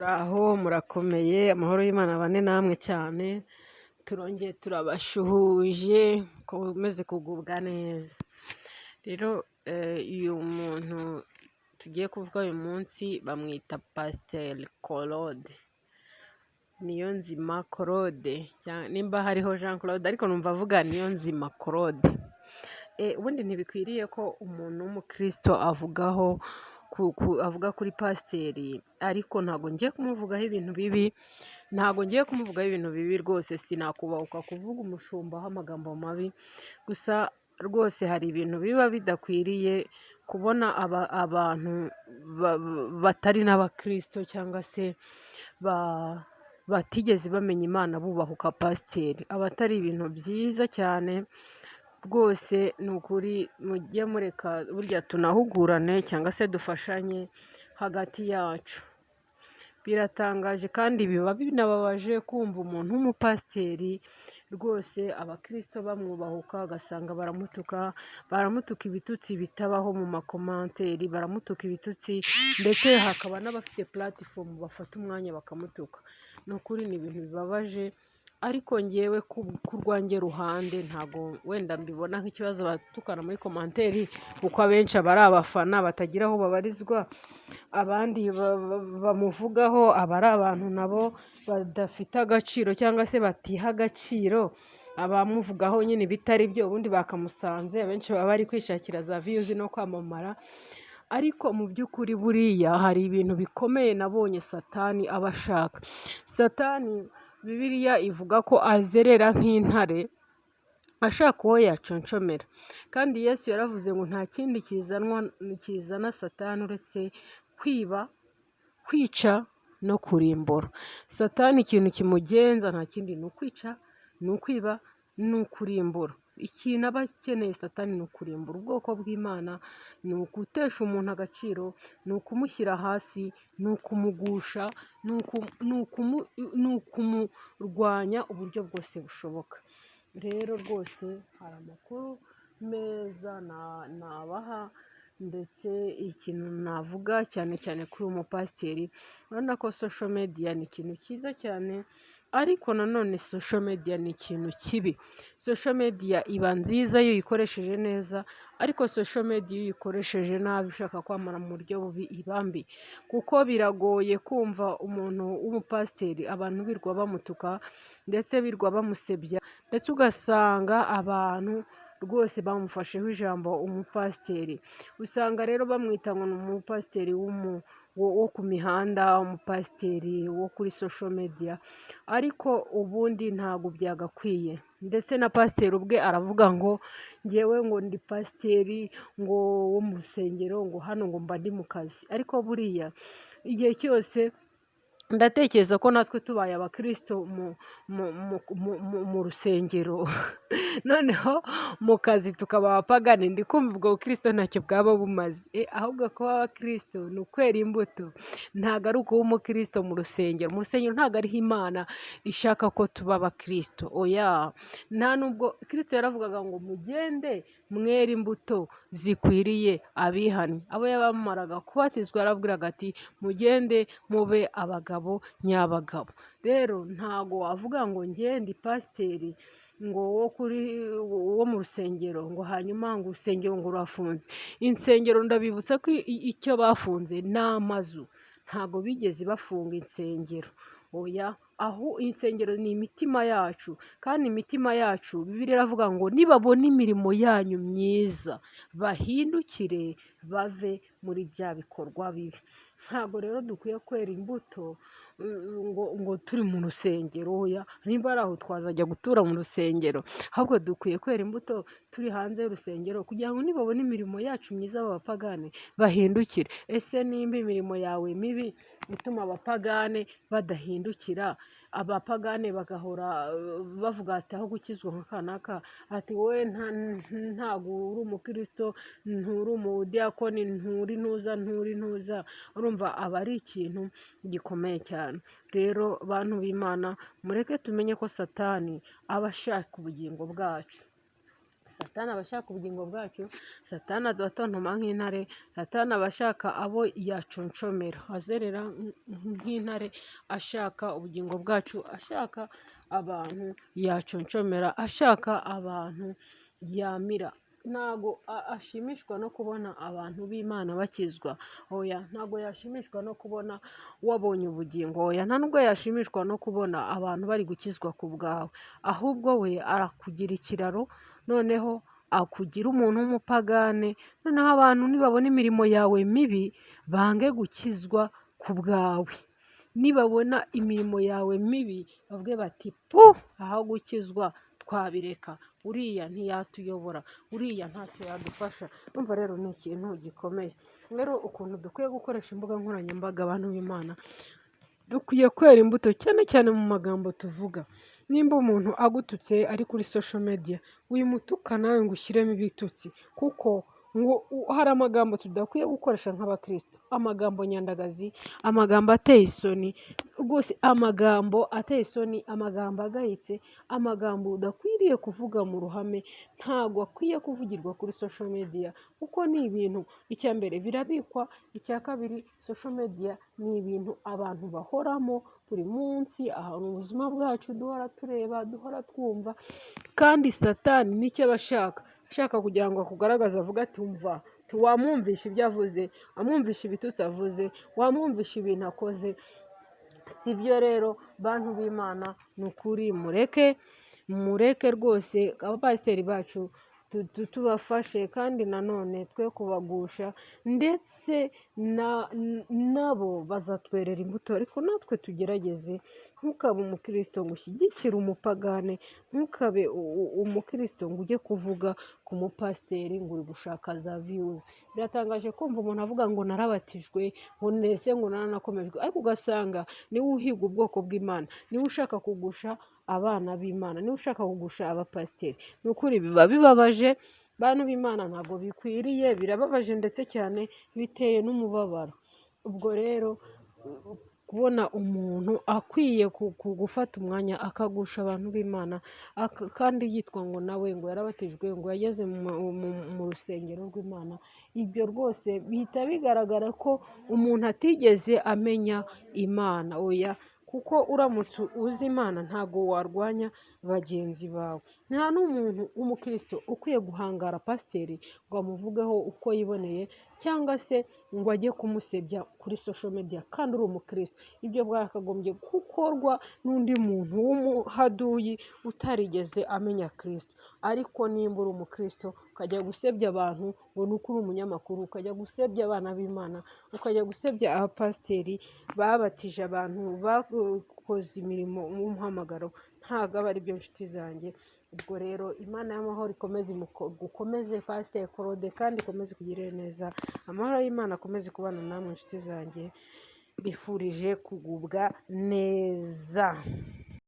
Muraho murakomeye, amahoro y'Imana abane namwe cyane, turongeye turabashuhuje, mukomeze kugubwa neza. Rero uyu muntu tugiye kuvuga uyu munsi bamwita Pasiteri Claude, Niyonzima Claude, nimba hariho Jean Claude ariko numva avuga Niyonzima Claude. Ubundi ntibikwiriye ko umuntu w'umukristo avugaho avuga kuri pasiteri, ariko ntabwo ngiye kumuvugaho ibintu bibi, ntabwo ngiye kumuvugaho ibintu bibi rwose, sinakubahuka kuvuga umushumbaho amagambo mabi, gusa rwose hari ibintu biba bidakwiriye kubona abantu batari n'abakristo cyangwa se batigeze bamenya Imana bubahuka pasiteri, aba atari ibintu byiza cyane rwose. Ni ukuri mujye mureka burya tunahugurane cyangwa se dufashanye hagati yacu. Biratangaje kandi biba binababaje kumva umuntu w'umupasiteri rwose abakristo bamwubahuka, ugasanga baramutuka, baramutuka ibitutsi bitabaho mu makomanteri, baramutuka ibitutsi, ndetse hakaba n'abafite platform bafata umwanya bakamutuka. Ni ukuri ni ibintu bibabaje, ariko ngewe ku rwanjye ruhande ntabwo wenda mbibona nk'ikibazo batukana muri commentaire, kuko abenshi aba ari abafana batagira aho babarizwa, abandi bamuvugaho aba ari abantu nabo badafite agaciro cyangwa se batiha agaciro, abamuvugaho nyine ibitari byo ubundi bakamusanze, abenshi baba bari kwishakira za views no kwamamara, ariko mu by'ukuri buriya hari ibintu bikomeye nabonye Satani aba ashaka. Satani Bibiliya ivuga ko azerera nk'intare ashaka uwo yaconshomera, kandi Yesu yaravuze ngo nta kindi kizana Satani uretse kwiba, kwica no kurimbura. Satani ikintu kimugenza nta kindi ni ukwica, ni ukwiba, ni ukurimbura. Ikintu aba akeneye Satani ni ukurimbura ubwoko bw'Imana, ni ugutesha umuntu agaciro, ni ukumushyira hasi, ni ukumugusha, ni ukumurwanya uburyo bwose bushoboka. Rero rwose hari amakuru meza nabaha, ndetse ikintu navuga cyane cyane kuri uyu mupasiteri, urabona ko social media ni ikintu cyiza cyane, ariko nanone social media ni ikintu kibi. Social media iba nziza iyo uyikoresheje neza, ariko social media iyo uyikoresheje nabi ushaka kwamamara mu buryo bubi iba mbi, kuko biragoye kumva umuntu w'umupasiteri abantu birirwa bamutuka, ndetse birirwa bamusebya, ndetse ugasanga abantu rwose bamufasheho ijambo umupasiteri. Usanga rero bamwita ngo ni umupasiteri wo ku mihanda, umupasiteri wo kuri social media, ariko ubundi ntabwo byagakwiye. Ndetse na pasiteri ubwe aravuga ngo ngewe ngo ndi pasiteri ngo wo mu rusengero, ngo hano ngo mba ndi mu kazi, ariko buriya igihe cyose ndatekereza ko natwe tubaye abakristo mu rusengero, noneho mu kazi tukaba abapagani, ndi kumva ubwo bukristo ntacyo bwaba bumaze. Ahubwo kuba abakristo ni ukwera imbuto, ntabwo ari ukuba umukristo mu rusengero. Mu rusengero ntabwo ariho Imana ishaka ko tuba abakristo, oya. Nta nubwo Kristo yaravugaga ngo mugende mwere imbuto zikwiriye abihannye. Abo yabamaraga kubatizwa yarababwiraga ati mugende mube abagabo nyabagabo. Rero ntago wavuga ngo njye ndi pasiteri ngo wo mu rusengero, ngo hanyuma ngo urusengero ngo rurafunze. Insengero ndabibutsa ko icyo bafunze ni amazu, ntago bigeze bafunga insengero, oya. Aho insengero ni imitima yacu, kandi imitima yacu Bibiliya iravuga ngo nibabona imirimo yanyu myiza bahindukire bave muri bya bikorwa bibi. Ntabwo rero dukwiye kwera imbuto ngo turi mu rusengero, oya. Nimba ari aho twazajya gutura mu rusengero, ahubwo dukwiye kwera imbuto turi hanze y'urusengero, kugira ngo nibabona imirimo yacu myiza b'abapagani bahindukire. Ese nimba imirimo yawe mibi ituma abapagane badahindukira, abapagane bagahora bavuga ati aho gukizwa nka kanaka, ati wowe ntabwo uri umukristo, nturi umudiyakoni, nturi ntuza, nturi ntuza, urumva aba ari ikintu gikomeye cyane. Rero bantu b'Imana, mureke tumenye ko Satani aba ashaka ubugingo bwacu. Satani aba ashaka ubugingo bwacu, Satani atontoma nk'intare, Satani aba ashaka abo yaconshomera, azerera nk'intare ashaka ubugingo bwacu, ashaka abantu yaconshomera, ashaka abantu yamira. Ntago ashimishwa no kubona abantu b'Imana bakizwa, oya, ntago yashimishwa no kubona wabonye ubugingo, oya, nta nubwo yashimishwa no kubona abantu bari gukizwa ku bwawe, ahubwo we arakugira ikiraro, noneho akugira umuntu w'umupagane, noneho abantu nibabona imirimo yawe mibi bange gukizwa ku bwawe, nibabona imirimo yawe mibi bavuge bati pu, aho gukizwa twabireka, uriya ntiyatuyobora, uriya ntacyo yadufasha. Urumva rero ni ikintu gikomeye. Rero ukuntu dukwiye gukoresha imbuga nkoranyambaga, abantu b'Imana, dukwiye kwera imbuto cyane cyane mu magambo tuvuga. Nimba umuntu agututse ari kuri social media, wimutuka nawe ngo ushyiremo ibitutsi, kuko ngo hari amagambo tudakwiye gukoresha nk'abakristo, amagambo nyandagazi, amagambo ateye isoni, rwose amagambo ateye isoni, amagambo agayitse, amagambo udakwiriye kuvuga mu ruhame, ntago akwiye kuvugirwa kuri social media, kuko ni ibintu, icya mbere birabikwa, icya kabiri social media ni ibintu abantu bahoramo buri munsi, ahantu mu buzima bwacu duhora tureba, duhora twumva, kandi Satani nicyo aba ashaka, ashaka kugira ngo akugaragaze avuge ati umva, wamwumvisha ibyo avuze, wamwumvisha ibitutsi avuze, wamwumvisha ibintu akoze. Si byo rero bantu b'Imana, ni ukuri mureke, mureke rwose abapasiteri bacu tubafashe, kandi nanone twe kubagusha, ndetse nabo bazatwerera imbuto, ariko natwe tugerageze. Ntukabe umukristo ngo ushyigikire umupagane, ntukabe umukristo ngo ujye kuvuga ku mupasiteri ngo uri gushaka za views. Biratangaje kumva umuntu avuga ngo narabatijwe, ngo ndetse ngo naranakomejwe, ariko ugasanga niwe uhiga ubwoko bw'Imana, niwe ushaka kugusha abana b'Imana, niwe ushaka kugusha abapasiteri. Ni ukuri biba bibabaje bantu b'Imana, ntabwo bikwiriye, birababaje ndetse cyane, biteye n'umubabaro. Ubwo rero kubona umuntu akwiye gufata umwanya akagusha abantu b'Imana, kandi yitwa ngo nawe ngo yarabatijwe, ngo yageze mu rusengero rw'Imana, ibyo rwose bihita bigaragara ko umuntu atigeze amenya Imana, oya, kuko uramutse uzi Imana ntago warwanya bagenzi bawe. Nta n'umuntu w'umukristo ukwiye guhangara pasiteri ngo amuvugeho uko yiboneye, cyangwa se ngo ajye kumusebya kuri social media kandi uri umukristo. Ibyo bwakagombye gukorwa n'undi muntu w'umuhaduyi utarigeze amenya Kristo. Ariko nimba uri umukristo ukajya gusebya abantu ngo ni uko uri umunyamakuru, ukajya gusebya abana b'Imana, ukajya gusebya abapasiteri babatije abantu, bakoze imirimo w'umuhamagaro, ntabwo aba ari byo nshuti zanjye. Ubwo rero Imana y'amahoro ikomeze gukomeze Pasiteri Claude, kandi ikomeze kugirira neza, amahoro y'Imana akomeze kubana namwe nshuti zanjye, mbifurije kugubwa neza.